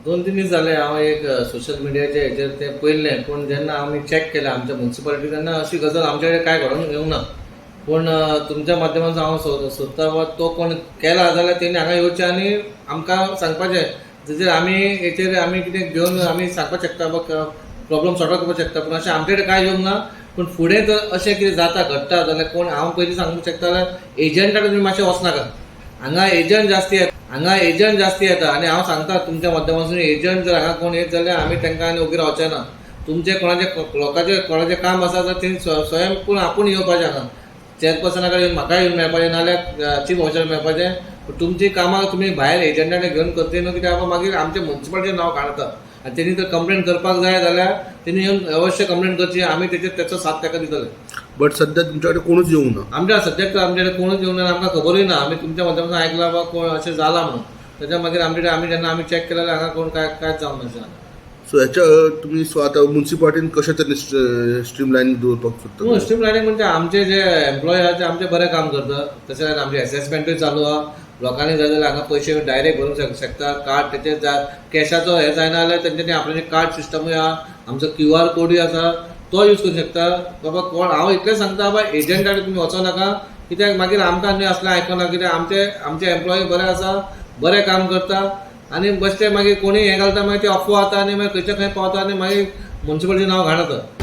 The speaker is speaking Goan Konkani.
2-3 दीस जाले हांव एक सोशल मिडियाच्या हेचेर तें पळयल्लें. पूण जेन्ना आमी चॅक केलें आमच्या मुन्सिपालिटी, तेन्ना अशी गजाल आमच्या कडेन कांय घडोवन येवंक ना. पूण तुमच्या माध्यमांतल्यान हांव सोदता वा तो कोण केला जाल्यार तेणी हांगा येवचें आनी आमकां सांगपाचें, जशें आमी हेचेर आमी कितें घेवन आमी सांगपाक शकता वा प्रॉब्लम सॉर्ट आउट करपाक शकता. पूण अशें आमचे कडेन कांय येवंक ना. पूण फुडें जर अशें कितें जाता, घडटा जाल्यार कोण, हांव पयलीं सांगूंक शकता जाल्यार एजंटा कडेन तुमी मातशें वचनाका. हांगा एजंट जास्ती येता, हांगा एजंट जास्ती येता. आनी हांव सांगता तुमच्या माध्यमांतसून, एजंट जर हांगा कोण येत जाल्यार आमी तांकां आनी ओगी रावचे ना. तुमचे कोणाचे, लोकांचे कोणाचें काम आसा जाल्यार तेणी स्वयं पूण आपूण येवपाचें हांगा चेअरपर्सना कडेन येवन, म्हाका येवन मेळपाचें, नाल्यार चीफ ऑफिसर मेळपाचें. पूण तुमची कामां तुमी भायर एजंटा कडेन घेवन करतली न्हू, कित्याक मागीर आमचें मुन्सिपालिटीचें नांव काडटा. आनी तेणी जर कंप्लेन करपाक जाय जाल्यार तेणी येवन अवश्य कंप्लेन करची. आमी तेचेर तेचो साथ ताका दितले. बट सध्या तुमच्या कडेन कोणूच येवंक ना? आमच्या सद्याक तर आमच्याकडे कोणूच येवंक ना. आमकां खबरूय ना. आमी तुमच्या माध्यमांतल्यान आयकलां बा कोण अशें जालां म्हणून. तेच्या मागीर आमचे आमी जेन्ना आमी चॅक केलें जाल्यार हांगा कोण काय कांयच जावंक नाशिल्लें. सो हेच्या तुमी स्वता मुन्सिपालिटीन कशें तरेन स्ट्रीम लायन दवरपाक सोदता? स्ट्रीम लायनींग म्हणजे आमचे जे एम्प्लॉय आहा ते आमचे बरें काम करता. तशेंच आमचे एसेसमेंटूय चालू आहा. लोकांनी जाय जाल्यार हांगा पयशे डायरेक्ट भरूंक शकता. कार्ड तेचे जाय, कॅशाचो हें जायना जाल्यार तेंच्यांनी आपल्याचे कार्ड सिस्टमूय आहा, आमचो क्यू आर कोडूय आसा, तो यूज करूंक शकता. बाबा कोण, हांव इतलें सांगता बाबा, एजंटा कडेन तुमी वचो नाका, कित्याक मागीर आमकां न्ही असलें आयकना. कित्याक आमचे एम्प्लॉय बरे आसा, बरें काम करता. आनी बसते मागीर कोणी हें घालता, मागीर ते अफवा जाता आनी मागीर खंयच्या खंय पावता आनी मागीर मुन्सिपालिटी नांव घाण जाता.